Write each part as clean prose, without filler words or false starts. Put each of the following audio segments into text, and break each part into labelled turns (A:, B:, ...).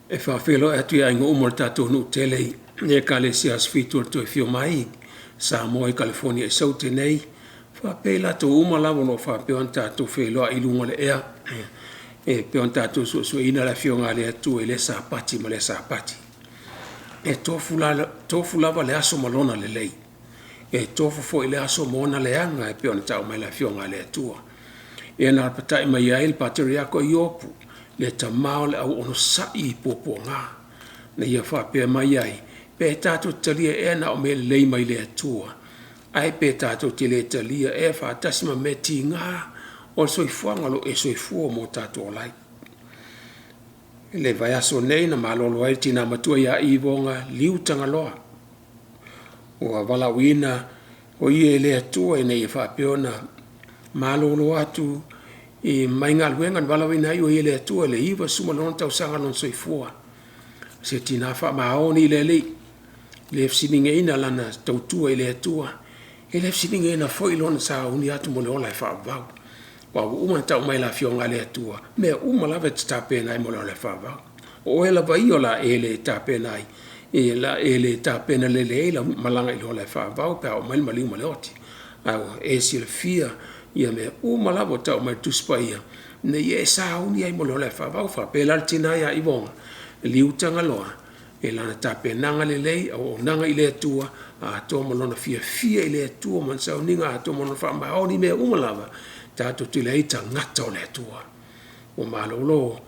A: E faafeiloai atu i aiga uma o le tatou nuu tele i le Ekalesia Aso Fitu o le Toe Afio Mai Samoa i Kalifonia i Saute nei, faapea i latou uma lava o lo o faapea ona tatou feiloai i luga o le ea e pei ona tatou suesueina le Afioga a le Atua i lea Sapati ma lea Sapati. E tofu lava le aso ma lona lelei, e tofu foi le aso ma ona leaga e pei ona tau mai e le Afioga a le Atua. Ia na lapatai mai ai le Pateriako Iopu, le tama o le au onosai i puapuaga, na ia faapea mai ai, pe tatou te talia ea na o mea lelei mai le Atua, ae pe tatou te le talia ea faatasi ma mea tiga o le soifuaga o lo o e soifua ma o tatou ola ai. I le vaiaso nei na malolo ai le tina matua ia Ivoga Liu Tagaloa, ua valaauina o ia e le Atua ina ia faapea ona malolo atu mai galuega na valaauina ai o ia e le Atua i le 96 tausaga lona soifua. O se tina faamaoni i le Alii, e le fesiligaina lana tautua i le Atua, e le fesiligaina foi lona sauni atu mo le ola e faavavau. Aua ua uma ona tau mai e le Afioga a le Atua, mea uma lava e te tapena ai mo le ola e faavavau. O oe lava ia o le a e le tapena ai, o le a e le tapena lelei ai lau malaga i le ola e faavavau pe a oo mai le maliu ma le oti. Ae ua e silafia mea uma lava ua tau mai e le Tusi Paia ina ia e sauni ai mo le ola e faavavau. E faapea la le tina ia Ivoga Liu Tagaloa i lana tapenaga lelei, auaunaga i le Atua atoa ma lona fiafia i le Atua ma lona sauniga atoa ma lona faamaoni i mea uma lava, tatou te iloa ai o tagata o le Atua. Ua malolo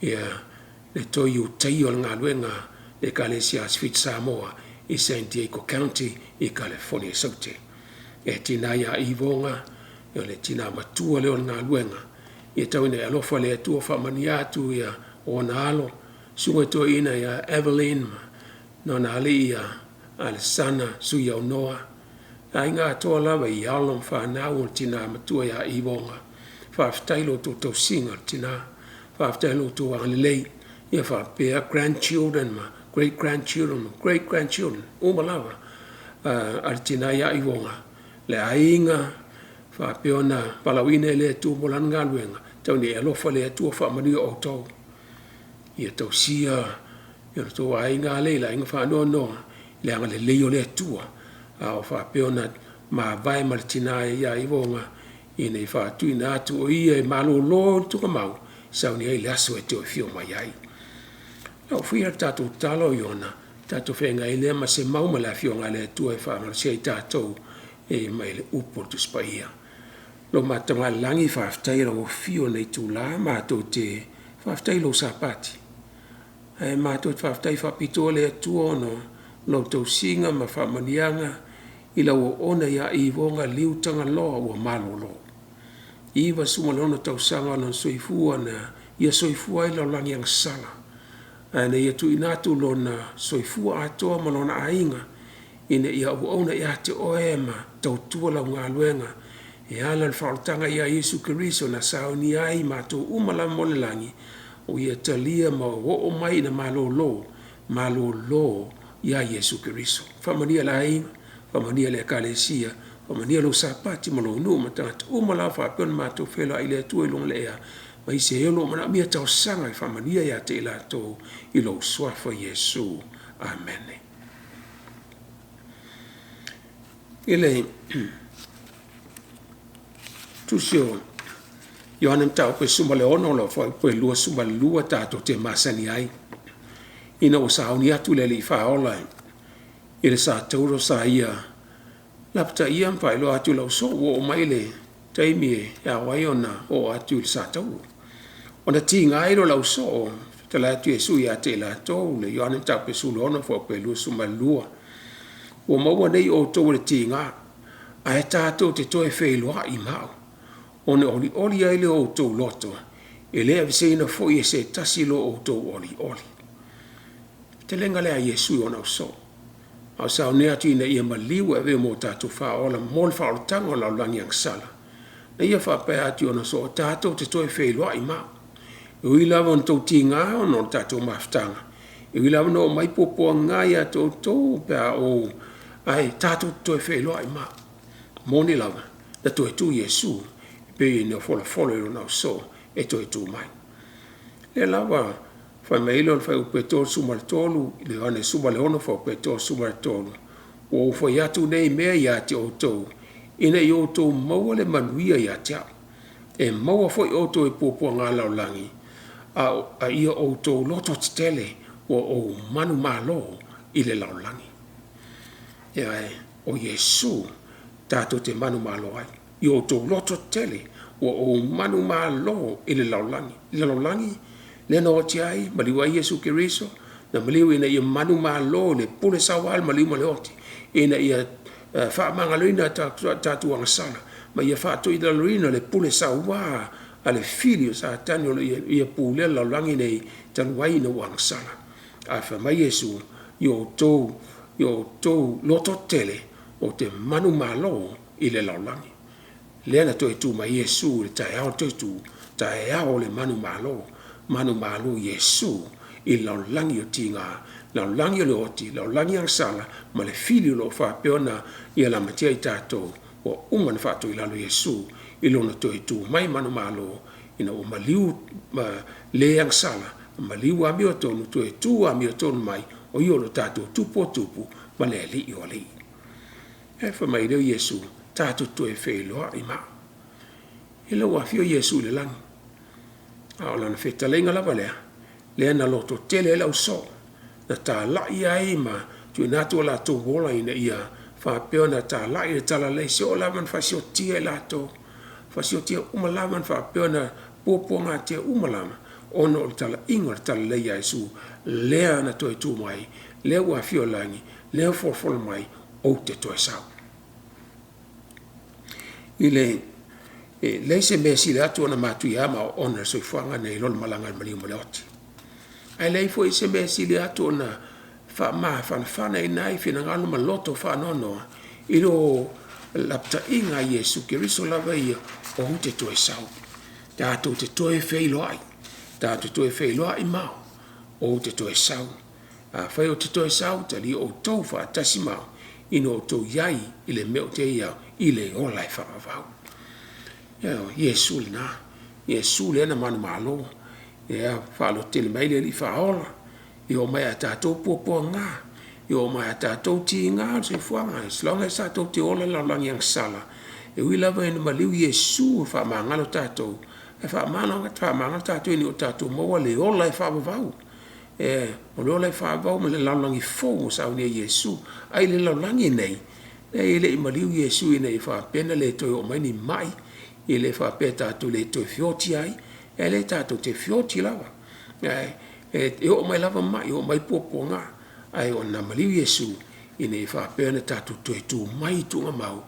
A: le toe ulutaia o le galuega a le Ekalesia Aso Fitu Samoa i San Diego County i Kalifonia i Saute. Le tina ia Ivoga o le tina matua lea o le galuega, ia tau ina e alofa le Atua faamanuia atu i ona alo, susuga i le toeaina ia Evelyn ma lona alii ia Alesana Suiaunoa, le aiga atoa lava i alo ma fanau a le tina matua ia Ivoga. Faafetai i lo outou tausiga o le tina, faafetai i lo outou agalelei ia faapea grandchildren ma great grandchildren ma great grandchildren uma lava a le tina ia Ivoga, le aiga faapea ona valaauina e le Atua mo lana galuega, tau ina e alofa le Atua faamanuia outou. Ia tausia e lo outou aiga le aiga faanoanoa le agalelei o le Atua a o faapea ona mavae ma le tina ia Ivoga ina ia faatuina atu o ia e malolo i le tuugamau e sauni ai i le aso e toe afio mai ai. Lau fia le tatou tatalo i ona tatou feagai ai lea ma se mau mai le Afioga a le Atua e faamalosia ai tatou e mai le upu a le Tusi Paia. Lo matou Tama i le Lagi, faafetai i lau afio i lenei itula matou te faafetai i lou Sapati. Ae matou te faafetai faapitoa i le Atua ona o lau tausiga ma faamanuiaga i lau auauna ia Ivoga Liu Tagaloa ua malolo. E 96 tausaga lona soifua na ia soifua ai i le lalolagi agasala, ae na ia tuuina atu lona soifua atoa ma lona aiga ina ia auauna ia te oe ma tautua lau galuega e ala i le faaolataga ia Iesu Keriso na saunia ai matou uma lava mo le lagi, ua ia talia ma ua oo mai ina malolo, malolo ia Iesu Keriso. Faamanuia i le aiga, faamanuia i le Ekalesia, faamanuia lou Sapati ma lou nuu ma tagata uma lava ua faapea ona matou feiloai i le Atua i luga o le ea, ma isi e o lo o manaomia talosaga e faamanuia ia te i latou i lou suafa Iesu. Amene. I le tusi o Ioane Mataupu e 16 lona fuaiupu e 22 tatou te masani ai, ina ua sauni atu le Alii Faaola i le satauro sa ia lapataia ma faailoa atu i le ausoo ua oo mai le taimi e ao ai ona oo atu i le satauro. Ona tiga ai lea o le ausoo fetalai atu Iesu ia te i latou, Ioane Mataupu 16 fuaiupu 22, “Ua maua nei outou e le tiga, ae tatou te toe feiloai ma au, ona olioli ai lea o outou loto, e le aveseina foi e se tasi lo outou olioli.” Fetalaiga lea a Iesu i ona ausoo, a o sauni atu ina ia maliu e avea ma o tatou Faaola mo le faaolataga o le lalolagi agasala. Na ia faapea atu i ona ausoo, tatou te toe feiloai ma au. E ui lava ina outou tiga ona o le tatou mafutaga, e ui lava ina oo mai puapuaga ia te outou pe a ou, ae tatou te toe feiloai ma au. E moni lava na toe tu Iesu e pei ona folafola i lona ausoo e toe tu mai. O lea lava Fai mai ai lea o le Fuaiupu 33 i le Ioane 16 fuaiupu 33, “Ua ou fai atu nei mea ia te outou, ina ia outou maua le manuia ia te au. E maua foi outou e puapuaga a le lalolagi, a ia outou lototetele, ua ou manumalo i le lalolagi.” Ioe, o Iesu tatou te manumalo ai. Ia outou lototetele, ua ou manumalo i le lalolagi. Le lalolagi lea na oti ai, maliu ai Iesu Keriso, na maliu ina ia manumalo i le pule saua le maliu ma le oti, ina ia faamagaloina tatou agasala ma ia faatoilaloina le pule saua a le fili o Satani o lo o ia pulea le lalolagi lenei talu ai ina ua agasala. Ae fai mai Iesu, “Ia outou lototetele, ou te manumalo i le lalolagi.” Lea na toe tu mai ai Iesu i le taeao o le toe tu, taeao o le manumalo, manumalo Iesu i le lalolagi o tiga, lalolagi o le oti, lalolagi agasala ma le fili o lo o faapea ona ia lamatia i tatou, ua uma ona faatoilalo e Iesu i lona toe tu mai manumalo ina ua maliu ma le agasala, maliu amiotonu, toe tu amiotonu mai, o ia o lo tatou Tupu o Tupu ma le Alii o Alii. Ae fai mai lea o Iesu, tatou te toe feiloai ma au. Ina ua afio Iesu i le lagi, a o lana fetalaiga lava lea, lea na lototele ai le ausoo, na talai ai ma tuuina atu o latou ola ina ia faapea ona talai le talalelei. Se o lava na faasiotia i latou, faasiotia uma lava na faapea ona puapuagatia uma lava ona o le talaiga o le talalelei a Iesu lea na toe tu mai, lea ua afio i le lagi, lea ua folafola mai, ou te toe sau. E leai se mea e sili atu ona matuia ma oona i le soifuaga lenei nai lo le malaga i le maliu ma le oti. Ae leai foi se mea e sili atu ona faamafanafanaina ai finagalo ma loto faanoanoa i lo le lapataiga a Iesu Keriso lava ia, ou te toe sau. Tatou te toe feiloai, tatou te toe feiloai ma au, ou te toe sau. Afai ou te toe sau, talia outou faatasi ma au ina ia outou i ai i le mea ou te i ai i le ola e faavavau. Ioe, o Iesu lena, o Iesu lea na manumalo, lea na faalototele mai ai le Alii Faaola, e oo mai ia tatou puapuaga, e oo mai ia tatou tiga o le soifuaga, as long as tatou te ola i le lalolagi agasala, e ui lava ina maliu Iesu e faamagalo tatou, ae faamagalo tatou ina ia tatou maua le ola e faavavau. O le ola e faavavau ma le lalolagi fou ua saunia e Iesu. Ae i le lalolagi lenei, leai e le i maliu Iesu ina ia faapea ona le toe oo mai ni mai, e le faapea tatou te le toe feoti ai, e leai tatou te feoti lava. E oo mai lava mai, oo mai puapuaga, ae na maliu Iesu ina ia faapea ona tatou toe tu mai i tuugamau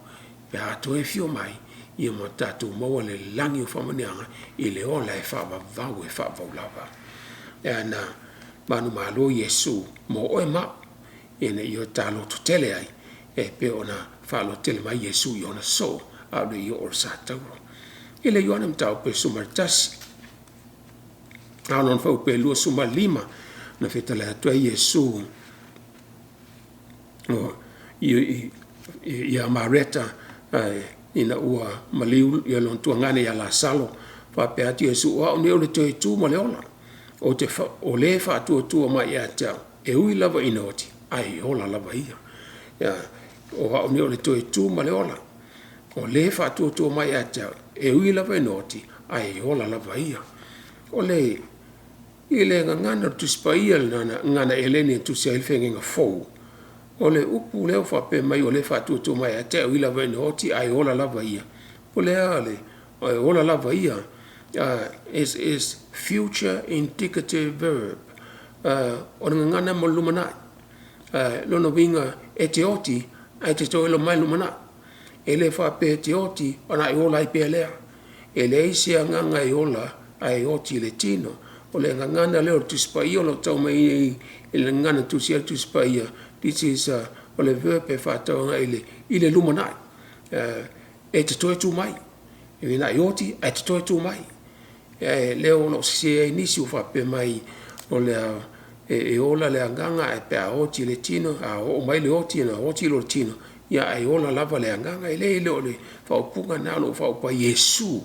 A: pe a toe afio mai, ia ma tatou maua le lagi o faamanuiaga i le ola e faavavau, e faavavau lava. Lea na manumalo Iesu mo oe ma au ina ia ta lototele ai e pei ona faalototele mai Iesu i ona soo a o le i oo i le satauro. I le Ioane Mataupu e 11 a o lona fuaiupu e 25 na fetalai atu ai Iesu ia Mareta ina ua maliu lona tuagane ia Lasalo, faapea atu Iesu, “O au nei o le toe tu ma le ola. O le faatuatua mai ia te au, e ui lava ina oti, ae ola lava ia.” O au nei o le toe tu ma le ola. O le faatuatua mai ia te au, e ui lava ina oti, ae ola lava ia. I le gagana o le Tusi Paia i le gagana Eleni e tusi ai le Feagaiga Fou, o le upu lea ua faapea mai o le faatuatua mai ia te au e ui lava ina oti ae ola lava ia, po o le a le ola lava ia, is future indicative verb. O le gagana mo le lumanai. O lona uiga e te oti ae e te toe ola mai i le lumanai. E le faapea e te oti ona e ola ai pea lea. E leai se agaga e ola ae oti le tino. O le gagana lea o le Tusi Paia o lo o taumai nei i le gagana e tusia ai le Tusi Paia, this is o le verb e faatatau agai i le lumanai. E te toe tu mai, e ui ina e oti ae te toe tu mai. O lea o lo o sese ai nisi ua faapea mai e ola le agaga ae pe a oti le tino, a oo mai le oti ona oti lea o le tino, ae ola lava le agaga. E leai e le o le faaupuga lena o lo o faaupu ai e Iesu, le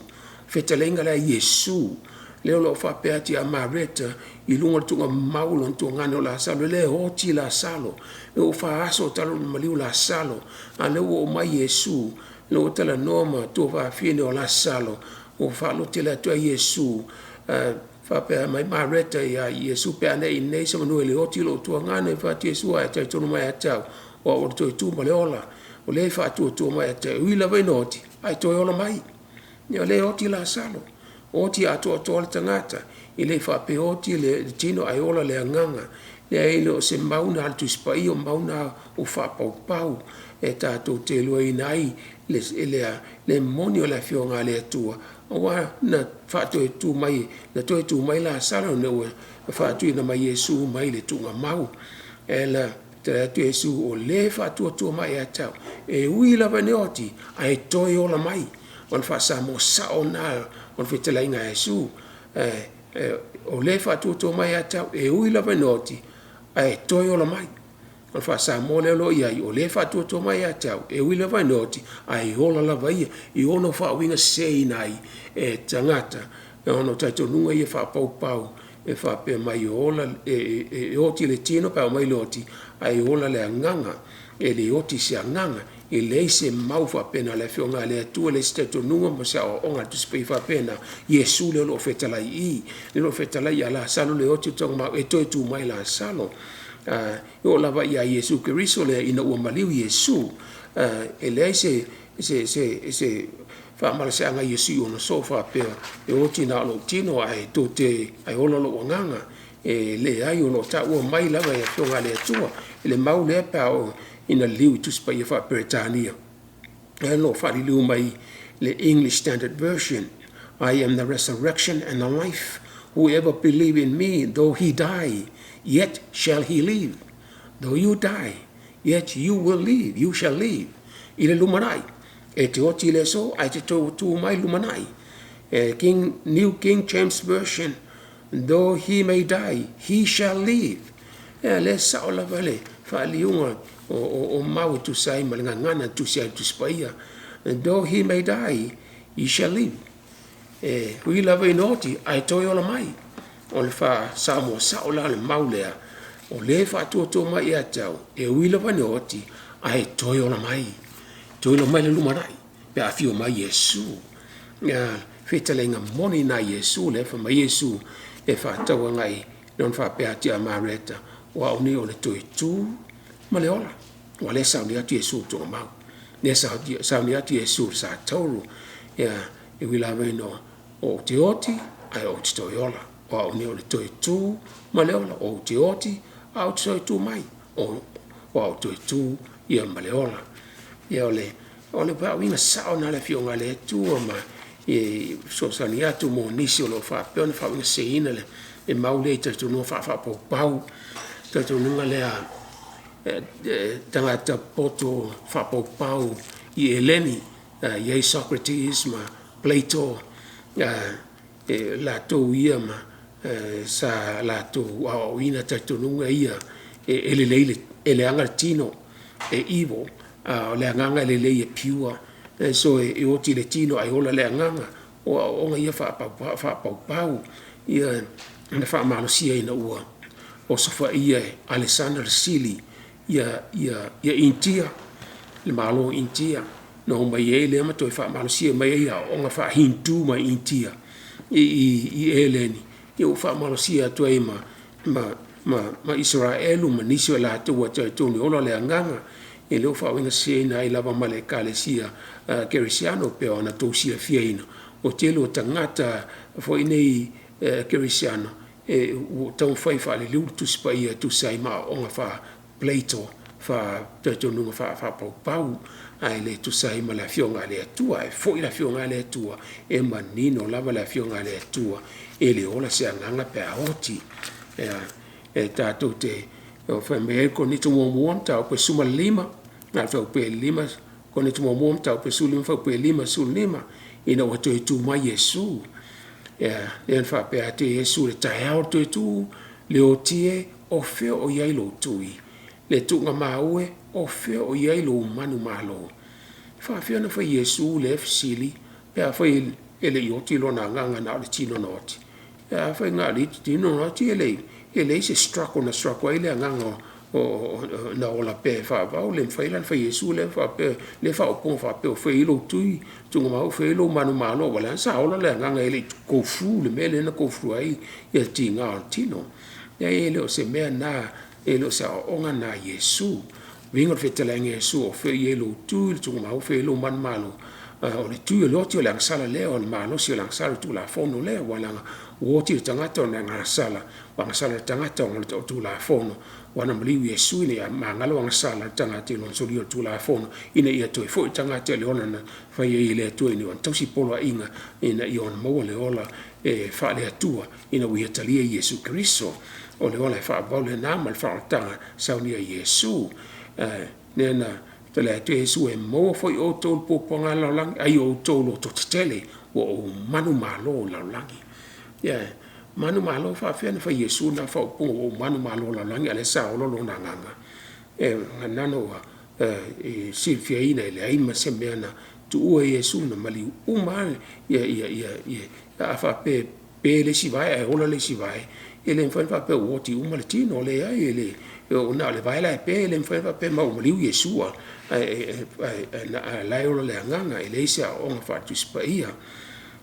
A: fetalaiga lea a Iesu. Lea o lo o faapea atu ia Mareta i luga o le tuugamau o lona tuagane o Lasalo, e le oti Lasalo, ua 4 aso talu ona maliu Lasalo, a o lea ua oo mai Iesu lea ua talanoa ma tuafafine o Lasalo ua faalototele atu ai Iesu, faapea mai Mareta ia Iesu, pe ana e i inei semeamanu e le oti lou tuagane. Fai atu Iesu, a e talitonu mai ia te au, o au o le toe tu ma le ola, o le e faatuatua mai ia te au, e ui lava ina oti, ae toe ola mai. Ia o lea e oti Lasalo, oti atoatoa le tagata, e le faapea e oti le tino ae ola le agaga. Leai e le o se mau lena a le Tusi Paia o mau na ua faapaupau e tatou te iloaina ai le moni o le Afioga a le Atua aua na faatoetu mai, na toe tu mai Lasalo ina ua faatuina mai e Iesu mai le tuugamau. E fetalai atu Iesu, o le faatuatua mai ia te au, e ui lava ina oti, ae toe ola mai. O le faa-Samoa sao lena o le fetalaiga a Iesu. O le faatuatua mai ia te au, e ui lava ina oti, ae toe ola mai. O le faa-Samoa lea o lo o i ai, o le e faatuatua mai ia te au, e ui lava ina oti, ae ola lava ia, i ono faauigaseseina ai e tagata ona o talitonuga ia faapaupau e faapea mai e oti le tino pe a oo mai i le oti, ae ola le agaga, e le oti se agaga. E leai se mau faapena a le Afioga a le Atua, leai se talitonuga ma se aoaoga a le Tusi Paia faapena, Iesu lea o lo o fetalai i i, lea o lo o fetalai ia Lasalo le oti le tuugamau e toe tu mai Lasalo. E oo lava ia Iesu Keriso lea ina ua maliu Iesu, e leai se faamalosiaga a Iesu i ona so'o faapea e oti na o lou tino ae ola lou agaga. E leai o lo o taua mai lava e le Afioga a le Atua le mau lea pe a oo ina liliu i Tusi Paia faa-Peretania lea o lo o faaliliu mai le English Standard Version, “I am the resurrection and the life. Whoever believe in me, though he die, yet shall he live.” Though you die, yet you will live, you shall live i le lumanai. E te oti i le aso ae te toe tu mai i le lumanai. New King James Version, “Though he may die, he shall live.” Ia lea e sao lava le faaliliuga o mau e tusa ai ma le gagana na tusi ai le Tusi Paia. Though he may die, he shall live. E ui lava ina oti ae toe ola mai. O le faa-Samoa sao la o le mau lea, o le e faatuatua mai ia te au, e ui lava ina oti ae toe ola mai, toe ola mai i le lumanai pe a afio mai Iesu. Ia, fetalaiga moni lena a Iesu lea fai mai Iesu e faatauagai lea na faapea atu ia Mareta, o au nei o le toe tu ma le ola. Aua o lea e sauni atu Iesu i le tuugamau, lea e sauni atu Iesu i le satauro. Ia, e ui lava ina ou te oti ae ou te toe ola. O au nei o le toe tu ma le ola, ou te oti ae ou te toe tu mai. O au o le toe tu ia ma le ola. Ia o le faauiga sao lena a le Afioga a le Atua ma e fesoasoani atu mo nisi o lo o faapea ona faauigaseseina le mau lea i talitonuga faapaupau, talitonuga lea tagata popoto faapaupau i Eleni, e i ai Socrates ma Plato, o latou ia sa latou aoaoina talitonuga ia e lelei e leaga le tino e evil a o le agaga e lelei e pure. So e oti le tino ae ola le agaga. O aoaoga ia faapaupau na faamalosia ina ua osofaia e Alesana le Sili Initia, le Malo o Initia na omai ai lea ma toe faamalosia mai ai aoaoga faa-Hindu mai Initia i Eleni, ua faamalosia atu ai ma Isaraelu ma nisi o latou ua talitonu e ola le agaga. Ia lea ua faauigaseseina ai lava ma le Ekalesia Kerisiano e pei ona outou silafia, ua tele o tagata foi nei kerisiano ua taumafai e faaliliu le Tusi Paia e tusa ai ma aoaoga faa-Plato, faa-talitonuga faapaupau ae le tusa ai ma le Afioga a le Atua. Ae foi le Afioga a le Atua, e manino lava le Afioga a le Atua, e le ola se agaga pe a oti. E tatou te fai mai ai Korinito 1 mataupu e 15 na o le fuaiupu e 5, Korinito 1 mataupu e 15 fuaiupu e 55, ina ua toe tu mai Iesu, lea na faapea atu ai Iesu, o le taeao le toe tu, leoti e, o fea o i ai lou tui? Le tuugamaue, o fea o i ai lou manumalo? E faapefea ona fai e Iesu lea fesili pe afai e le i oti lona agaga na o le tino na oti? Afai na o le isi tino ona oti e leai se struggle na struggle ai le agaga na ola pea e faavavau. Le mafai la ona fai e Iesu lea faapea, lea faaupuga faapea o fea o i ai lou tui, tuugamau o fea o i ai lou manumalo aua o lea sa ola le agaga e le i go through le mea lea na go through ai le tiga o le tino. Leai e le o se mea lena, e le o se aoaoga lena a Iesu. O le uiga o le fetalaiga a Iesu o fea o i ai lou tui, tuugamau o fea o i ai lou manumalo, o le tui o le oti o le agasala lea, o le malosi o le agasala o le Tulafono lea, aua leaga ua oti le tagata ona e agasala, ua agasala le tagata ona o le Tulafono, aua na maliu Iesu ina ia magalo agasala a le tagata i lona solia o le Tulafono ina ia toe foi le tagata i le ola na fai ai e le Atua ina ia tausi poloaiga ina ia maua le ola e faale-Atua ina ua ia talia Iesu Keriso. O le ola e faavavau lena ma le faaolataga na saunia e Iesu. Lea na fetalai atu ai Iesu, e maua foi e outou le puapuaga a le lalolagi, a ia outou lototetele ua ou manumalo i le lalolagi. Ioe. Manumalo, e faapefea ona fai e Iesu lena faaupuga ua ou manumalo i le lalolagi a o lea sa ola lona agaga? Ioe. Na ona ou silafia e leai ma se mea na tuua e Iesu, na maliu uma lava. A faapea e pe le isi vae ae ola le isi vae, e le mafai ona faapea ua oti uma le tino. Leai, na o le vae la e pe, e le mafai ona faapea mai ua maliu Iesu ae o la e ola le agaga. E leai se aoaoga faale-Tusi Paia. O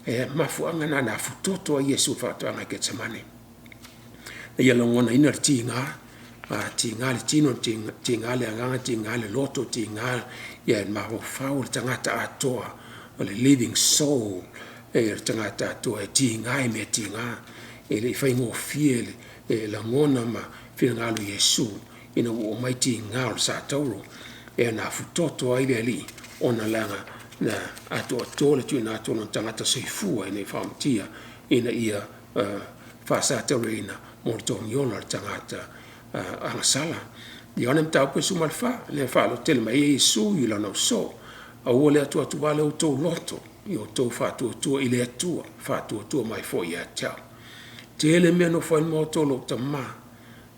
A: le mafuaaga lena na afutoto ai Iesu i le faatoaga i Ketesemane, ina ia lagonaina le tiga, tiga le tino, tiga le agaga, tiga le loto, tiga le mafaufau o le tagata atoa, o le living soul o le tagata atoa e tiga i mea tiga. E le i faigofie le lagona ma finagalo o Iesu ina ua oo mai tiga o le satauro, lea na afutoto ai le Alii ona leaga na atoatoa le tuuina atu o lona tagata soifua ina ia faamaotia ina ia faasatauroina mo le togiola o le tagata agasala. Ioane Mataupu 14, lea e faalototele mai ai Iesu i lana ausoo, aua le atuatuvale o outou loto, ia outou faatuatua i le Atua, faatuatua mai foi ia te au. E tele mea e nofo ai le maota o lou Tama,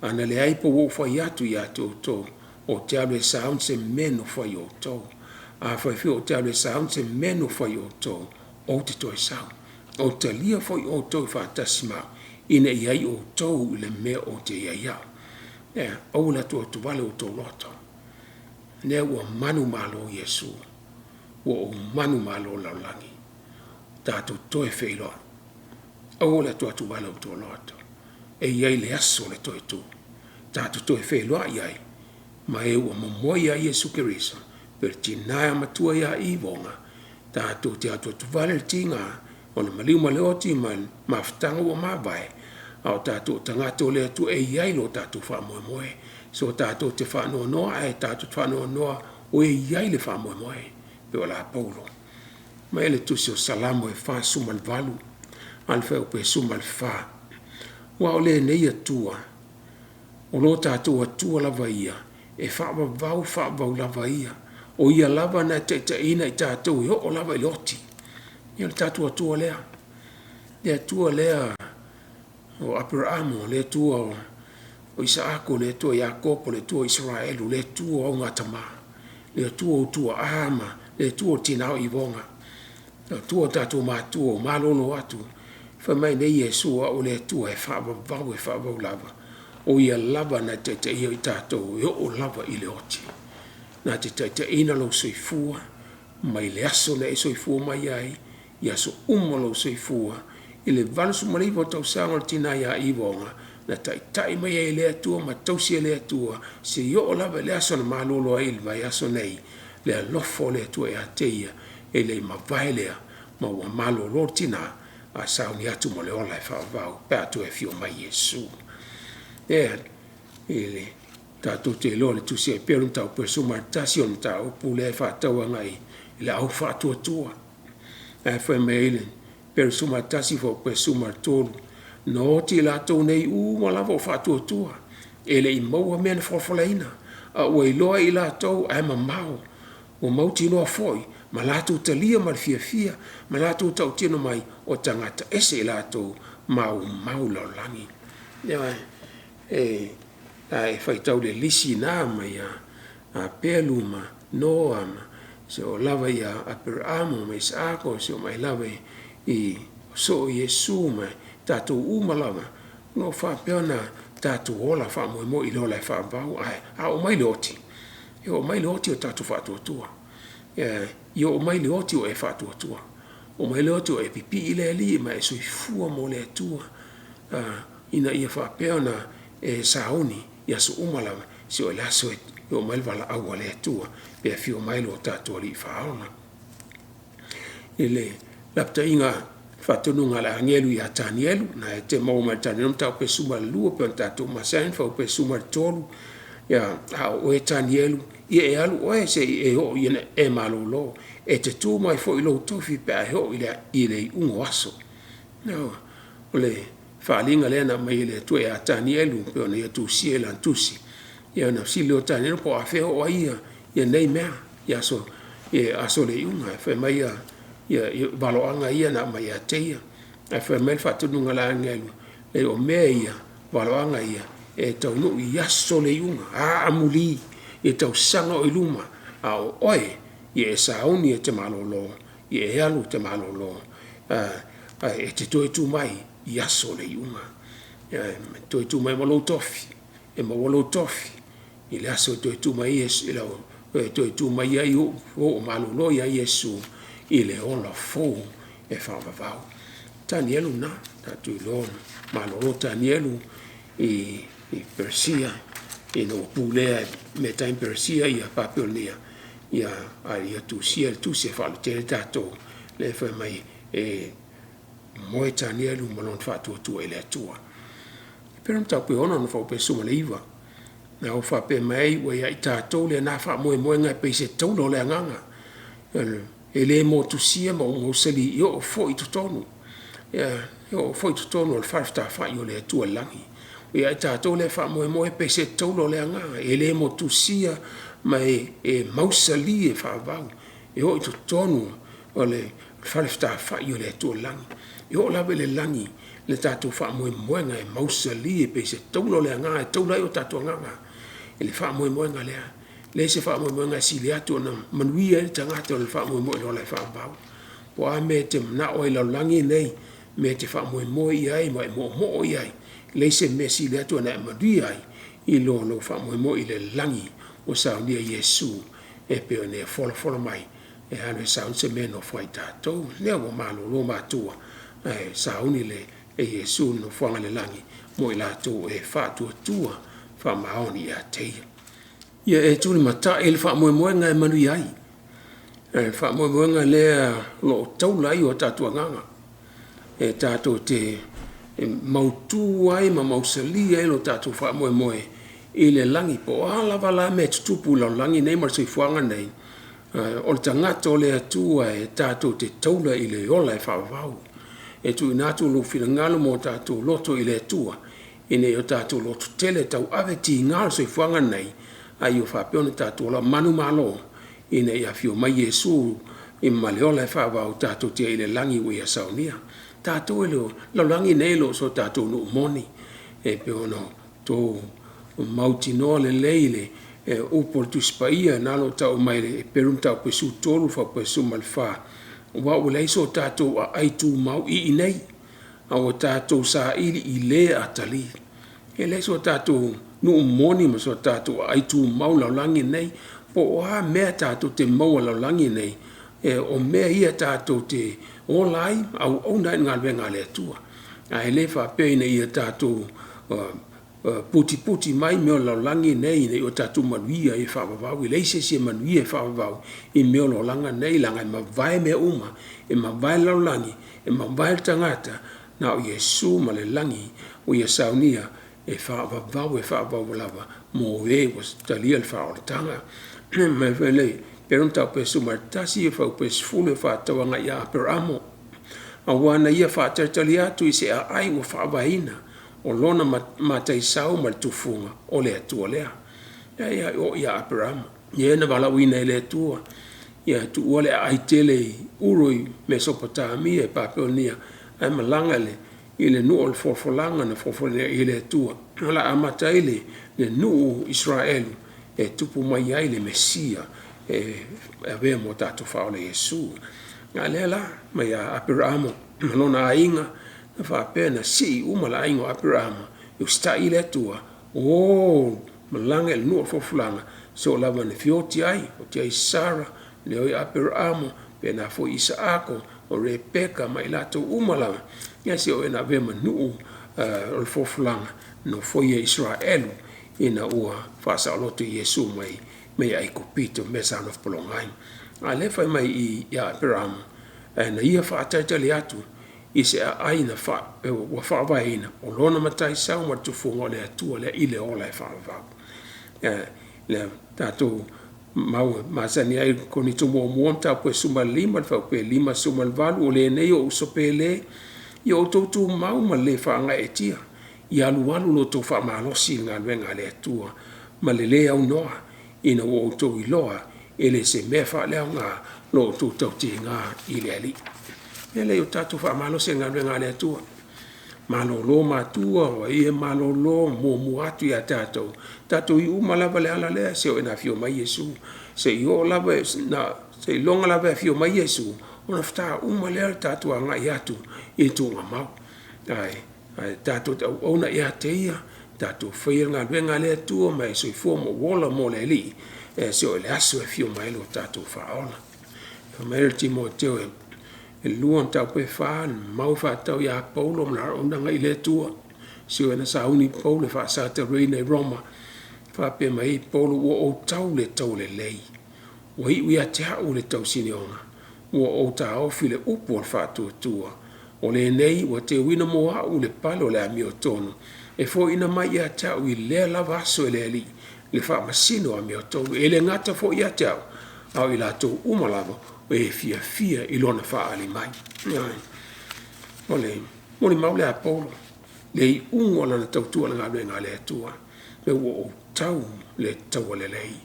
A: a na leai pe ua ou fai atu ia te outou, ou te alu e sauni se mea e nofo ai outou. Afai foi ou te alu e sauni se mea e nofo ai outou, ou te toe sau, ou te talia foi outou faatasi ma au, ina ia i ai outou i le mea ou te i ai au. Ioe. Aua le atuatuvale o outou loto. O lea ua manumalo Iesu, ua ou manumalo i le lalolagi, tatou toe feiloai. Aua le atuatuvale o outou loto, e i ai le aso o le toe tu, tatou toe feiloai ai ma e ua momoe ia Iesu Keriso, pei o le tina matua ia Ivoga, tatou te atuatuvale i le tiga o le maliu ma le oti ma le mafutaga ua mavae, a o tatou o tagata o le Atua e i ai lo tatou faamoemoe. So tatou te faanoanoa ae tatou te faanoanoa ua i ai le faamoemoe pei o le Paulo. Fai mai le tusi o Salamo e 48 a o le fuaiupu e 14, aua o lenei Atua, o lo tatou Atua lava ia, e faavavau faavavau lava ia, o Ia lava na te taitaiina i tatou e oo lava i le oti. Ia o le tatou Atua lea, le Atua lea o Aperaamo, o le Atua o Isaako, o le Atua o Iakopo, o le Atua o Isaraelu, o le Atua o augatama, le Atua o tuaa ma le Atua o tina o ivoga, le Atua o tatou matua ua malolo atu. Fai mai nei Iesu, o au o le Atua e faavavau e faavavau lava, o Ia lava na te taitaiina i tatou e oo lava i le oti. Na te taitaiina lou soifua mai le aso na e soifua mai ai i aso uma o lou soifua i le 89 o tausaga o le tina ia Ivoga na taitai mai ai e le Atua ma tausi e le Atua seia oo lava i le aso na malolo ai i le vaiaso nei le alofa o le Atua ia te ia e le i mavae lea ma ua malolo le tina a sauni atu mo le ola e faavavau pe a toe afio mai Iesu. E tatou te iloa i le tusi a Eperu mataupu e 11 o le mataupu lea e faatatau agai i le au faatuatua. La e fai mai ai le Eperu 11 fuaiupu e 13, na oti i latou nei uma lava o faatuatua, e le i maua mea na folafolaina, a ua iloa e i latou ae mamao, ua mautinoa foi ma latou talia ma le fiafia ma latou tautino mai, o tagata ese i latou maumau i le lalolagi. Ioe. A e faitau i le lisi lena mai ia Apelu ma Noa seia oo lava ia Aperaamo ma Isaako seia oo mai lava i soo Iesu ma Tatou uma lava o lo o faapea ona tatou ola faamoemoe i le ola e faavavau. Ae a oo mai le oti, e oo mai le oti o tatou faatuatua. Ia oo mai le oti o e faatuatua, oo mai le oti o e pipii i le Alii ma e soifua mo le Atua ina ia faapea ona e sauni i aso uma lava seia oo i le aso e oo mai ai le valaauga a le Atua pe afio mai lo tatou Alii Faaola. I le lapataiga faatonuga a le agelu ia Tanielu, lena e te maua mai le Mataupu 12 pei ona tatou masani ai le fuaiupu 13. A o oe Tanielu, ia e alu oe se i e oo ina e malolo, e te tu mai foi i lou tofi pe a e oo i le iuga o aso. O le faaaliga lea na aumai e le Atua ia Tanielu pei ona ia tusia i lana tusi. Ia ona fesili lea o Tanielu po o afea e oo ai nei mea i aso o le iuga. Ae fai mai ia valoaga ia na aumai ia te ia. Ae fai mai le faatonuga a le agelu, leai o mea ia, o valoaga ia, e taunuu i aso o le iuga, a amuli i tausaga o i luma, a o oe, ia e sauni e te malolo, ia e alu e te malolo, ae e te toe tu mai i aso o le iuga. E toe tu mai ma lou tofi, e maua lou tofi i le aso e toe tu mai ai ua malolo ia Iesu i le ola fou e faavavau. O Tanielu lena, tatou te iloa na malolo Tanielu i Peresia ina ua pulea e Metai ma Peresia ia Papelonia, a ia tusia le tusi e faaola tele tatou, lea fai mai e moe Tanielu ma lona faatuatua i le Atua. Pei o le mataupu e 6 fuaiupu 19, lena ua faapea mai ai, ua ia i tatou lena faamoemoega e pei se taula o le agaga, e le motusia ma ua mausali e oo foi i totonu, e oo foi i totonu o le fale fetalai o le Atua i le lagi. Ua ia i tatou lea faamoemoe pei se taula o le agaga, e le motusia ma e mausali e faavavau, e oo i totonu o le fale fetalai o le Atua i le lagi. E oo lava i le lagi le tatou faamoemoega e mausali e pei se taula o le agaga e taula ai o tatou agaga i le faamoemoega lea. E leai se faamoemoega e sili atu ona manuia ai le tagata i le faamoemoe i le ola e faavavau. Po o a mea e te manao ai i le lalolagi lenei, mea e te faamoemoe i ai ma e moomoo i ai, e leai se mea e sili atu ona e manuia ai i lo lou faamoemoe i le lagi ua saunia e Iesu e pei ona ia folafola mai e alu e sauni se mea e nofo ai tatou. O lea ua malolo matua ae sauni e Iesu le nofoaga i le lagi mo i latou o e faatuatua faamaoni ia te Ia. Ia e tulimatai i le faamoemoega e manuia ai, le faamoemoega lea o lo o taula ai o tatou agaga, e tatou te mautu ai ma mausali ai lo tatou faamoemoe i le lagi. Po o a lava la mea e tutupu i le lalolagi lenei ma le soifuaga lenei, o le tagata o le Atua e tatou te taula i le ola e faavavau. E tuuina atu lou finagalo ma o tatou loto i le Atua ina ia o tatou lototele e tauave tiga o le soifuaga lenei, a ia faapea ona tatou ola manumalo ina ia afio mai Iesu ma le ola e faavavau tatou te i ai i le lagi ua Ia saunia. O tatou e le o, o le lalolagi lenei e le o so tatou nuu moni, e pei ona outou mautinoa lelei le upu a le Tusi Paia lena o lo o tau mai i le Heperu Mataupu 13 fuaiupu 14, aua ua leai so tatou aai tumau i inei, a ua tatou saili i le atalii. E leai so tatou nuu moni ma so tatou aai tumau i le lalolagi lenei. Po o a mea tatou te maua i le lalolagi lenei, o mea ia tatou te ola ai ma auauna ai i le galuega a le Atua. Ae le faapea ina ia tatou putiputi mai mea o le lalolagi lenei ina ia tatou manuia ai e faavavau. E leai se isi e manuia e faavavau i mea o le olaga lenei, leaga e mavae mea uma, e mavae le lalolagi, e mavae le tagata, na o Iesu ma le lagi ua Ia saunia e faavavau e faavavau lava mo e ua talia le faaolataga. Heperu Mataupu 11 fuaiupu 10 e faatatau agai ia Aperamo, aua na ia faatalitali atu i se aai ua faavaeina, o lona mataisau ma le tufuga, o le Atua lea. E oo ia Aperamo, le na valaauina e le Atua ia tuua le aai tele i Uru i Mesopotamia Papelonia ae malaga i le nuu o le folafolaga na folafola i ai e le Atua o le a amata ai le nuu o Isaraelu e tupu mai ai le Mesia e avea ma o tatou Faaola Iesu. A o lea la mai ia Aperamo ma lona aiga Na faapea na sii uma le aiga o Aperaamo e usitai i le Atua, o malaga i le nuu o le folafolaga, seia oo lava ina oti ai, oti ai Sara, ioe, Aperaamo, faapena foi Isaako, o Rebeka ma i latou uma lava, ia seia oo ina avea ma nuu o le folafolaga na nofoia e Isaraelu ina ua faasaoloto Iesu mai Aikupito mea sa nofo pologa ai. A o lea e fai mai i i ia Aperaamo, ae na ia faatalitali atu i se aai ua faavaeina, o lona Mataisau ma le Tufuga, o le Atua lea i le ola e faavavau. Le tatou mau e masani ai Korinito 1 mataupu e 15 i le fuaiupu e 58, “O lenei, ou uso pele, ia outou tumau ma le le faagaeetia, ia alualu lo outou faamalosi i le galuega a le Atua ma le le aunoa, ina ua outou iloa, e le o se mea faaleaoga lo outou tautiga i le Alii.” O le mea lea ia tatou faamalosi i le galuega a le Atua, malolo matua o ai e malolo ma muamua atu ia tatou, tatou iu uma lava i le ala lea seia oo ina afio mai Iesu. Seiloga lava e afio mai Iesu ona faatoa uma lea ona tatou agai atu i tuugamau. Ae tatou te auauna ia te Ia, tatou faia le galuega a le Atua ma e soifua ma ou ola mo le Alii seia oo i le aso e afio mai ai lo tatou Faaola. Fai mai le Timoteo 2 mataupu e 4, le mau e faatatau ia Paulo ma lana auaunaga i le Atua. Suesuega na sauni Paulo e faasataurina i Roma, faapea mai ai Paulo, “Ua ou tau le taua lelei, ua iu ia te au le tausinioga, ua ou taofi le upu o le faatuatua. O lenei ua teuina mo au i le pale o le amiotonu, e foaiina mai ia te au i lea lava aso e le Alii, le faamasino amiotonu. E le gata foi ia te au, a o i latou uma lava o e fiafia i lona faaali mai.” Ioe. O le molimau lea a Paulo i le iuga o lana tautua i le galuega a le Atua, “Ua ou tau le taua lelei.”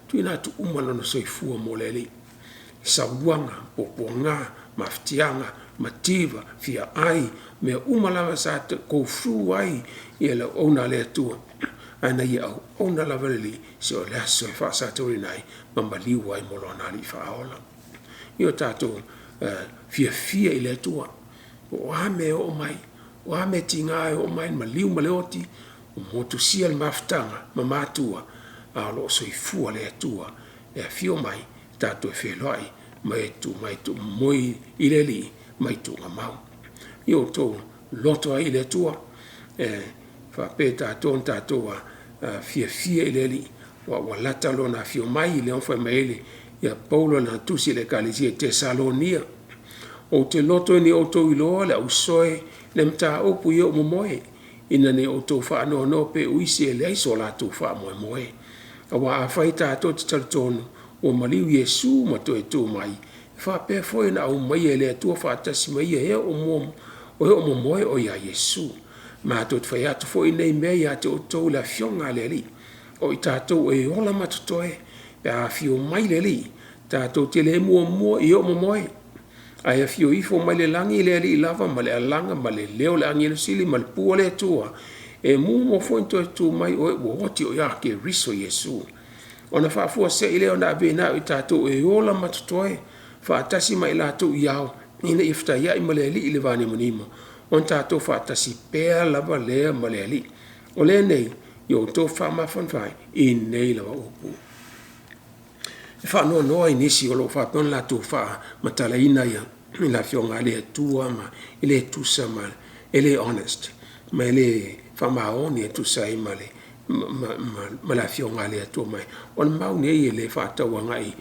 A: Tuuina atu uma lona soifua mo le Alii, sauaga, puapuaga, mafatiaga, mativa, fiaai, mea uma lava sa go through ai le auauna a le Atua, ae na ia auauna lava i le Alii seia oo i le aso e faasataurina ai ma maliu ai mo lona Alii Faaola. Ia o tatou fiafia i le Atua, po o a mea e oo mai, o a mea tiga e oo mai, maliu ma le oti, ua motusia le mafutaga ma matua, a o lo o soifua le Atua e afio mai tatou te feiloai ma e moe i le Alii mai tuugamau. Ia outou loto ai i le Atua e faapea tatou ona tatou fiafia i le Alii aua ua lata lona afio mai. Lea na fai mai ai ia Paulo i lana tusi i le Ekalesia i Tesalonia, “Ou te loto ina ia outou iloa le au soe le mataupu i e o momoe, ina ne i outou faanoanoa pei o isi e leai so latou faamoemoe. Aua afai tatou te talitonu ua maliu Iesu ma toe tu mai, e faapea foi ona aumaia e le Atua faatasi ma ia e o momoe o ia Iesu. Matou te fai atu foi nei mea ia te outou i le Afioga a le Alii, o i tatou o e ola ma totoe, pe a afio mai le Alii, tatou te le muamua i e o momoe. Ae afio ifo mai le lagi le Alii lava ma le alaga ma le leo o le agelu sili ma le pu a le Atua, e muamua foi ona toe tu mai o e ua oti o ia Keriso Iesu. Ona faafuasei lea ona aveina ai o i tatou e ola ma totoe faatasi ma i latou i ao, ina ia fetaiai ma le Alii i le vanimonimo, ona tatou faatasi pea lava lea ma le Alii. O lenei, ia outou faamafanafana ai i nei lava upu.” E faanoanoa i nisi o lo o faapea ona latou faamatalaina le Afioga a le Atua ma e le tusa ma e le honest ma e le faamaoni e tusa ai ma le Afioga a le Atua. Ma o le mau nei e le faatatau agai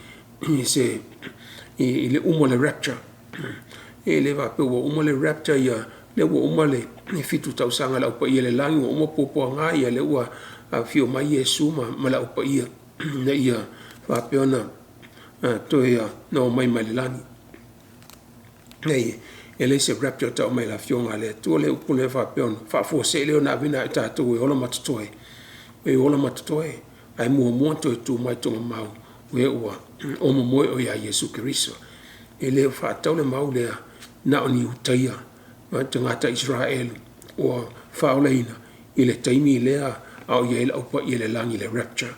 A: i le uma o le rapture. E le faapea ua uma le rapture lea ua uma le 7 tausaga a le Au Paia i le lagi ua uma puapuaga, ia lea ua afio mai Iesu ma le Au Paia ina ia faapea ona toe omai mai le lagi. Leai, e leai se rapture o tau mai e le Afioga a le Atua. O le upu lea faapea ona faafuasei lea ona ave nai o tatou e ola ma totoe, e ola ma totoe ae muamua ona toe tu mai tuugamau o e ua momoe o ia Iesu Keriso. E le o faatatau le mau lea na o ni Iutaia o tagata Isaraelu ua faaolaina i le taimi lea a o i ai le Au Paia i le lagi i le rapture.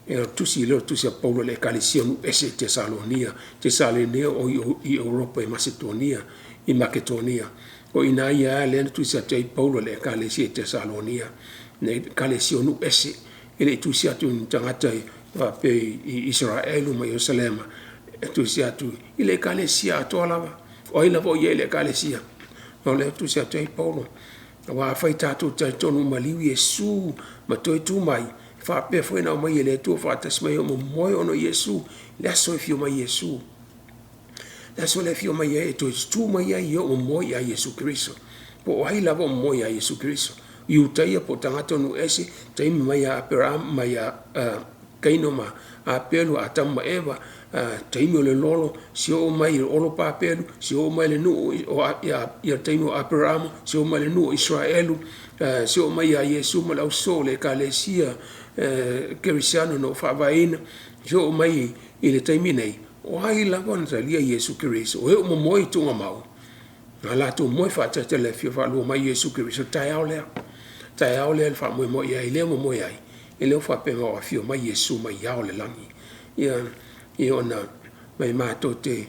A: O le tusi lea o le tusi a Paulo i le Ekalesia i nuu ese i Tesalonia o i Europa i Masetonia. O i ina ia lea na tusi atu ai Paulo i le Ekalesia i Tesalonia, le Ekalesia o nuu ese. E le i tusi atu i ni tagata faapea i Isaraelu ma Ierusalema, e tusi atu i le Ekalesia atoa lava. O ai lava o i ai i le Ekalesia, o lea e tusi atu ai Paulo. Aua afai tatou te talitonu ua maliu Iesu ma toe tu mai, e faapea foi ona aumaia e le Atua faatasi mai e momoe ona o Iesu i le aso e afio mai ai Iesu. O le aso lea e afio mai ai e toe tutu mai ai e o momoe ia Iesu Keriso. Po o ai lava o momoe ia Iesu Keriso. Iutaia po o tagata o nuu ese, taimi mai ia Aperamo mai ia Kaino ma Apelu, Atamu ma Eva, taimi o le lolo, seia oo mai i Olo Papelu, seia oo mai i le nuu ia taimi o Aperamo, seia oo mai i le nuu o Isaraelu, seia oo mai ia Iesu ma le ausoo o le Ekalesia Kerisiano na faavaeina, seia oo mai i le taimi nei, o ai lava na talia Iesu Keriso, o e o momoe i tuugamau, na latou moe faatasi i le afio faalua mai o Iesu Keriso, o le taeao lea. O le taeao lea na faamoemoe i ai, lea e momoe ai, e le o faapea o afio mai Iesu mai ao o le lagi. Ia ona matou te,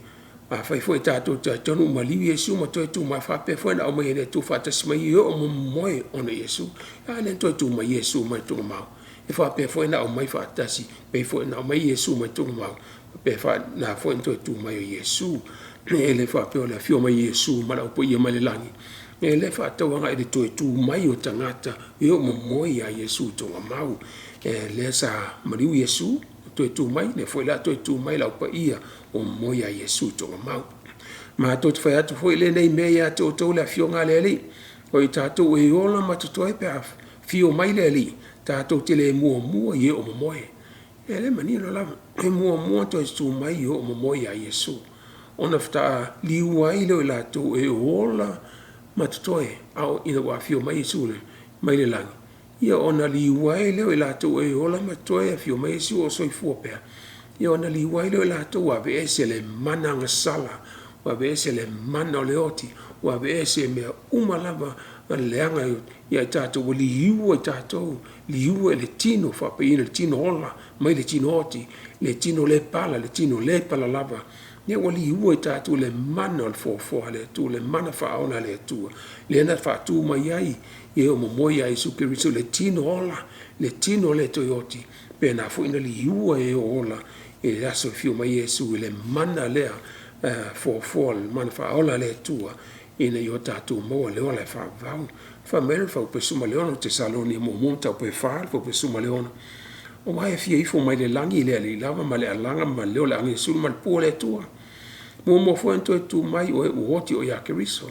A: afai foi tatou te talitonu ua maliu Iesu ma toe tu mai, e faapea foi ona aumaia e le Atua faatasi mai e o momoe ona o Iesu. A lea na toe tu mai Iesu mai tuugamau, e faapea foi ona aumai faatasi, pei foi ona aumai Iesu mai tuugamau, e faapena foi ona toe tu mai o Iesu. E le faapea o le afio mai o Iesu ma le Au Paia mai le lagi, e le faatatau agai i le toe tu mai o tagata e o momoe ia Iesu i tuugamau. O lea sa maliu Iesu toe tu mai, lea foi o le a toe tu mai le Au Paia o momoe ia Iesu i tuugamau. Matou te fai atu foi lenei mea ia te outou le Afioga a le Alii, o i tatou e ola ma totoe pe a afio mai le Alii, tatou te le muamua i e o momoe. Ia o lea e manino lava, e muamua ona toe susu mai e o momoe ia Iesu, ona faatoa liua ai lea o i latou e ola ma totoe ina ua afio mai Iesu mai le lagi, ia ona liua ai lea o i latou e ola ma totoe, afio mai Iesu o soifua pea, ia ona liua ai lea o i latou ua aveese le mana agasala, ua aveese le mana o le oti, ua aveese mea uma lava leaga ia i tatou, ua liua i tatou, liua i le tino faapaiaina, le tino ola mai le tino oti, le tino le pala, le tino le pala lava. Ia ua liua i tatou i le mana o le foafoa a le Atua, le mana faaola a le Atua, lea na faatu mai ai e o momoe ia Iesu Keriso i le tino ola, le tino le toe oti, faapena foi ona liua e o ola i le aso e afio mai ai Iesu i le mana lea foafoa, le mana faaola a le Atua ina ia tatou maua le ola e faavavau. Fai mai le fuaiupu 16 Tesalonia muamua mataupu e 4 fuaiupu 16, aua e afio ifo mai le lagi le Alii lava ma le alaga ma le leo o le agesulu ma le pua o le Atua. Muamua foi ona toe tu mai o e ua oti o ia Keriso.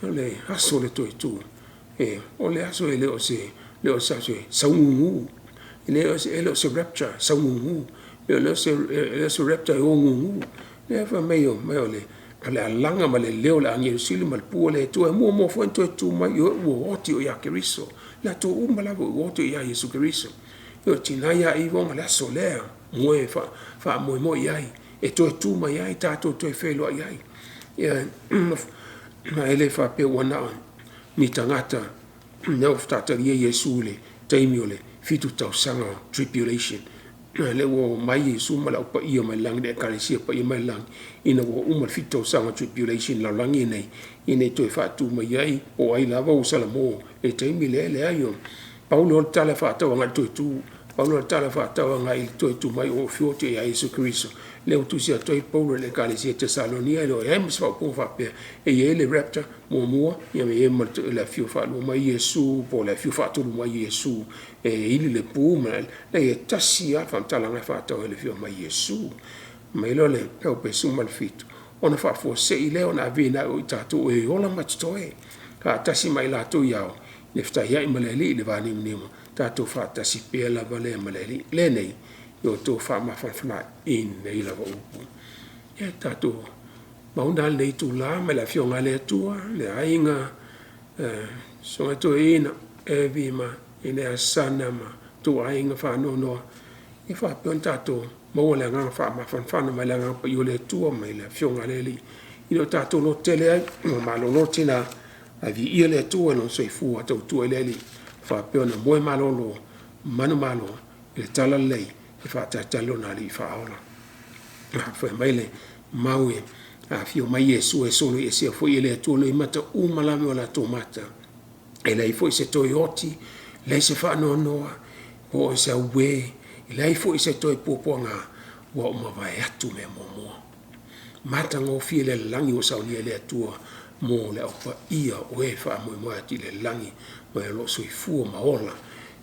A: O le aso o le toe tu, o le aso e le o se aso e saugugu, e le o se rapture saugugu, e le o se rapture e ogugu. Lea fai mai o le alaga ma le leo o le agelu sili ma le pua o le Atua, e muamua foi ona toe tu mai o e ua oti o ia Keriso. Latou uma lava ua oti ia Iesu Keriso. E tina ia ivoga le aso lea, moe faamoemoe i ai, e toe tu mai ai tatou toe feiloai ai. Ia, ma e le faapea ua na o ni tagata lea ua faatoa talia Iesu i le taimi o le 7 tausaga o tribulation. Lea ua omai Iesu ma le Au Paia mai le lagi, le Ekalesia Paia mai le lagi, ina ua uma le 7 tausaga o tribulation i le lalolagi lenei, ina ia toe faatu mai ai, po o ai lava ua salamo i le taimi lea, e leai. Pau lea o le tala e faatatau agai i le toe tu, pau lea o le tala e faatatau agai i le toe tu mai o oti ia Iesu Keriso. Lea ua tusi atu ai Paulo i le Ekalesia Tesalonia, e le o i ai ma se faaupuga faapea e i ai le rapture muamua, ia ma i ai ma le afio faalua mai o Iesu, po o le afio faatolu mai o Iesu e ili le pu ma le, leai, e tasi lava le faamatalaga e faatatau ai i le afio mai o Iesu. Mai loa le fuaiupu 17, ona faafuasei lea ona aveina ai o i tatou e ola ma totoe, faatasi ma i latou i ao, le fetaiai ma le Alii i le vanimonimo, tatou faatasi pea lava lea ma le Alii. Lenei, ia outou faamafanafana i nei lava upu. Ia tatou mauna lenei itula mai le Afioga a le Atua, le aiga, Susuga Toeaina Evi ma ine Asana ma outou aiga faanoanoa, ia faapea ona tatou maua le agaga faamafanafana mai le Agaga Paia o le Atua mai le Afioga a le Alii, ina o tatou lototele ai, ua malolo tina, ae viia le Atua i lona soifua tautua i le Alii, faapea ona moe malolo, manumalo i le talalelei e faatalitali lona Alii Faaola. Fai mai le mau A afio mai Iesu e soloiesea foi e le Atua loimata uma lava i o latou mata, e leai foi se toe oti, leai se faanoanoa, po o se auē, leai foi se toe puapuaga, ua mavae atu mea muamua. Matagofie le lagi ua saunia e le Atua mo le Au Paia o e faamoemoe atu i le lagi, ma o lo o soifua ma ola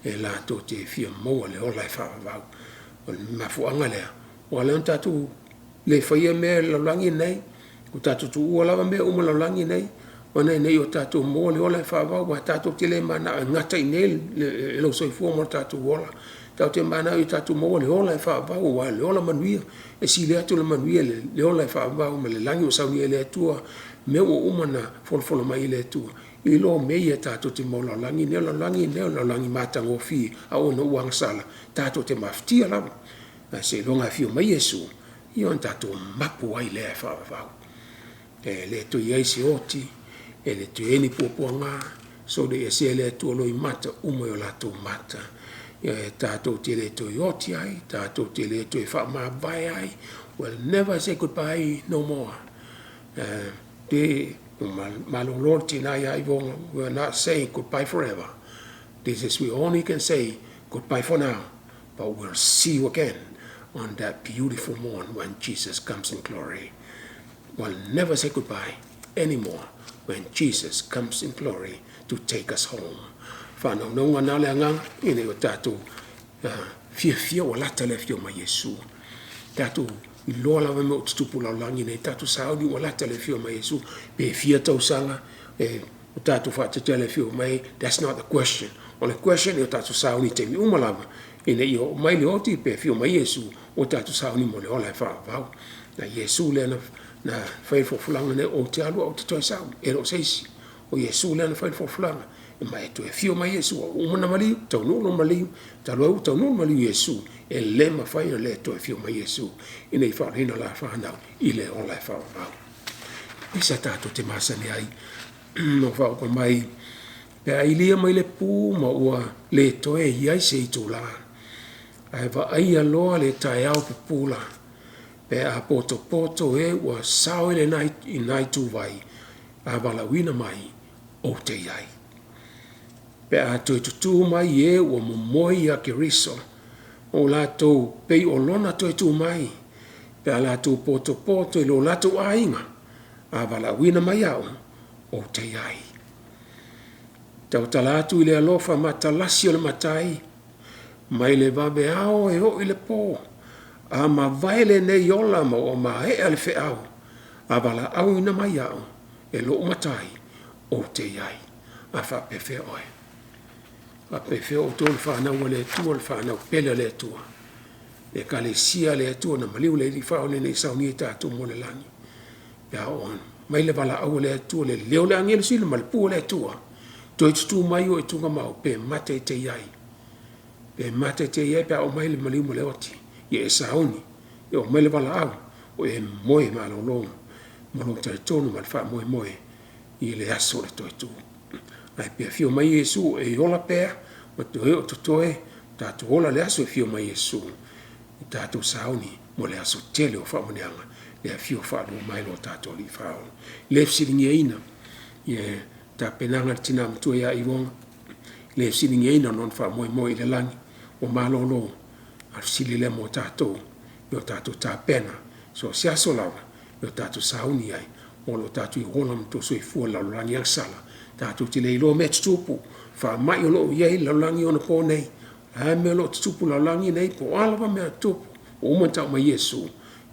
A: e latou te fia maua le ola e faavavau. O le mafuaaga lea ua ala ai ona tatou le faia mea i le lalolagi lenei, ua tatou tuua lava mea uma i le lalolagi lenei, ina ia tatou maua le ola e faavavau. Aua tatou te le mananao e gata i inei lou soifua ma lo tatou ola. Tatou te mananao ia tatou maua le ola e faavavau aua o le ola manuia, e sili atu le manuia i le ola e faavavau ma le lagi ua saunia e le Atua, mea ua uma ona folafola mai e le Atua i lo mea ia tatou te maua i le lalolagi lenei. O le lalolagi lenei o le lalolagi matagofie, ae ona ua agasala tatou te mafatia lava. Ae seiloga e afio mai Iesu ia ona tatou mapu ai lea e faavavau. E le toe i ai se oti, e le toe i ai ni puapuaga, soloiesea e le Atua loimata uma i o latou mata. Ioe, tatou te le toe oti ai, tatou te le toe faamavae ai, we'll never say goodbye no more. Malolo le tina ia Ivoga, we are not saying goodbye forever. This is we only can say goodbye for now, but we'll see you again on that beautiful morn when Jesus comes in glory. We'll never say goodbye anymore when Jesus comes in glory to take us home. Faanaunauga na le agaga ina ia tatou fiafia ua lata le afio mai o Iesu. Tatou iloa lava mea o tutupu i le lalolagi nei, tatou sauni ua lata le afio mai o Iesu. Pe fia tausaga e tatou faatete i le afio mai, that's not the question. O le question ia tatou sauni i taimi uma lava ina ia oo mai le oti pe afio mai Iesu, ua tatou sauni mo le ola e faavavau. Na Iesu lea na fai le folafolaga lenei, ou te alu ae ou te toe sau, e le o se isi. O Iesu lea na fai le folafolaga, ma e toe afio mai Iesu, ua uma ona maliu, taunuu lona maliu, talu ai ua taunuu le maliu i Iesu, e le mafai ona le toe afio mai Iesu ina ia faaleina la fanau i le ola e faavavau. Aisea tatou te masani ai? No faaopo mai, pe a ilia mai le pu ma ua le toe i ai se itulā, ae vaaia loa le taeao pupula, pe a potopoto e ua sao i lena ituvai, a valaauina mai, ou te i ai. Pe a toe tutū mai e ua momoe ia Keriso, o latou pei o lona toe tu mai, pe a latou potopoto i lo latou aiga, a valaauina mai au, ou te i ai. Tautala atu i le alofa matalasi o le Matai, mai le vaveao e oo i le po, a mavae lenei ola ma ua maea le feau, a valaauina mai au e lou Matai, ou te i ai. A faapefea oe? Faapefea outou le fanau a le Atua, le fanau pele a le Atua, le Ekalesia a le Atua na maliu i le alii faaola ina ia saunia i tatou mo le lagi. Pe a oo mai le valaau a le Atua, le leo o le agelu sili ma le pu a le Atua, toe tutū mai oe i tugamau, pe mate e te i ai. Pe mate e te i ai pe a oo mai le maliu ma le oti, ia e sauni, ia oo mai le valaau, ua e moe malolo ma lou talitonu ma le faamoemoe i le aso o le toe tu. Ae pe afio mai Iesu o e ola pea ma toe o totoe, tatou ola i le aso e afio mai Iesu, tatou sauni mo le aso tele o faamanuiaga, le afio faalua mai o lo tatou Alii Faaola. Le fesiligiaina le tapenaga a le tina matua ia Ivoga, le fesiligiaina lona faamoemoe i le lagi ua malolo, a o le fesili lea mo tatou, ia o tatou tapena so o se aso lava ia o tatou sauni ai mo lo tatou ola ma lo tatou soifua i le lalolagi agasala. Tatou te le iloa mea e tutupu, faamai o lo o i ai i le lalolagi anapo nei, o a mea o lo o tutupu i le lalolagi nei, po o a lava mea e tutupu, ua uma ona tau mai e Iesu,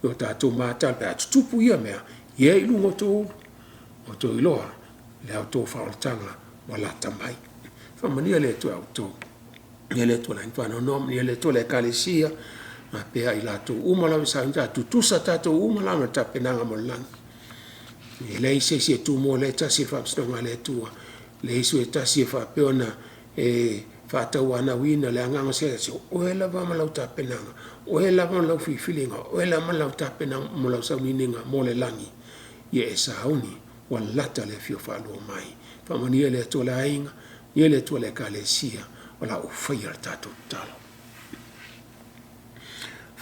A: ia o tatou mataala pe a tutupu ia mea, ia i luga o outou ulu, ua outou iloa la outou faaolataga ua lata mai. Faamanuia le Atua ia outou. Faamanuia le Atua i le aiga faanoanoa, manuia le Atua i le Ekalesia faapea i latou uma lava sa tutusa tatou uma lava i le tapenaga mo le lagi. E leai se isi e tumua e tasi i le faamasinoga a le Atua, leai se tasi e faapea ona e faatauanauina le agaga o se tasi, o oe lava ma lau tapenaga, o oe lava ma lau filifiliga, o oe lava ma lau tapenaga mo lau sauniuniga mo le lagi. Ia e sauni ua lata le afio faalua mai. Faamanuia le Atua i le aiga, faamanuia le Atua i le Ekalesia o le a ou faia le tatou tatalo.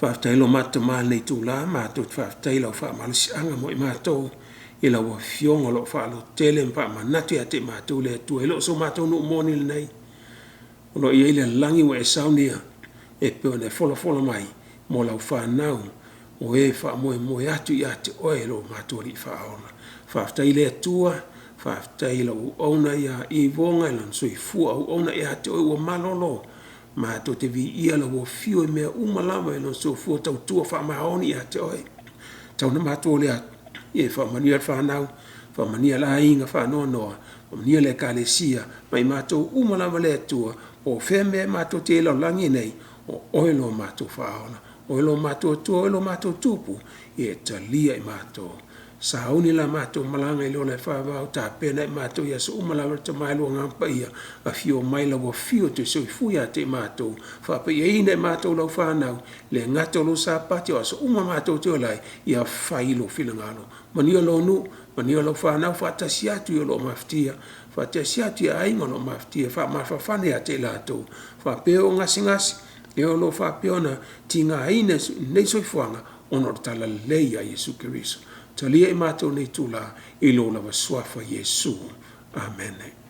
A: Faafetai lo matou Tama i lenei itula, matou te faafetai i lau faamalosiaga mo i matou i lau Afioga o lo o faalototele ma faamanatu ia te i matou le Atua. E le o so matou nuu moni lenei, o lo o i ai le lagi ua e saunia e pei ona e folafola mai mo lau fanau o e faamoemoe atu ia te oe lo matou Alii Faaola. Faafetai le Atua, faafetai i lau auauna ia Ivoga i lona soifua auauna ia te oe ua malolo. Matou te viia lau afio i mea uma lava i lona soifua tautua faamaoni ia te oe. Tau ina matou aulia atu, ia e faamanuia le fanau, faamanuia le aiga faanoanoa, faamanuia le Ekalesia ma i matou uma lava le Atua, po o fea mea matou te i ai i le lalolagi lenei, o oe lo matou Faaola, o oe lo matou Atua, o oe lo matou Tupu, ia e talia i matou. Sauni la matou malaga i le ola e faavavau, tapena i matou i aso uma lava le Tama e lua Agaga Paia, afio mai lau Afio e te soifua ia te i matou, faapaiaina i matou lau fanau, e le gata o lou Sapati a o aso uma matou te ola ai, ia fai lou finagalo. Manuia lou nuu, manuia lau fanau, faatasi atu e o lo o mafatia, faatasi atu i aiga o lo o mafatia, faamafanafana ia te i latou, faapea e o gasegase, e o lo o faapea ona tigaina i lenei soifuaga ona o le talalelei a Iesu Keriso. Talia i matou i lenei itula i lou lava Suafa Iesu. Amene.